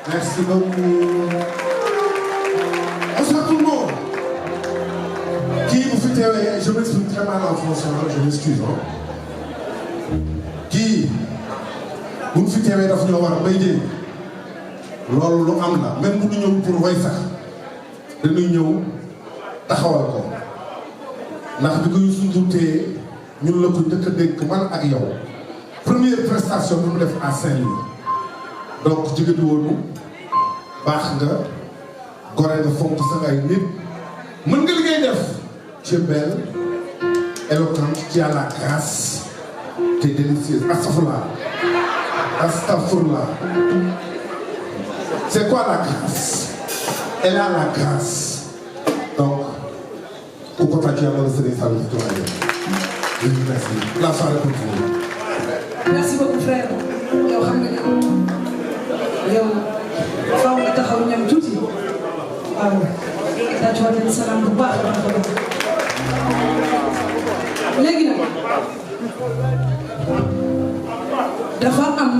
Merci beaucoup. Bonsoir tout le monde. Qui vous fait terrer, je m'exprime très mal en français, je m'excuse. Qui vous fait terrer daf ñoo war a bay dee loolu lu am la même bu ñu ñëw pour way sax dañuy ñëw taxawal ko ndax bi ko Youssou Ndour téye ñun la ko njëkk a dégg man ak yow première prestation bi mu def à Saint-Louis donc jigéen di woonu baax nga gore nga fonk sa ay nit mën nga liggéey def tu es belle éloquente tu as la grâce tu es délicieuse astafurlah c'est quoi la grâce elle a la grâce donc ku ko tàcc yàlla la sëriñ Sall ci tournée merci la soirée continue. Merci beaucoup frère yow xam nga ne yow faaw nga taxaw ñam tuuti waaw daa ci wàllu salaam bu baax a baax léegi nag dafa am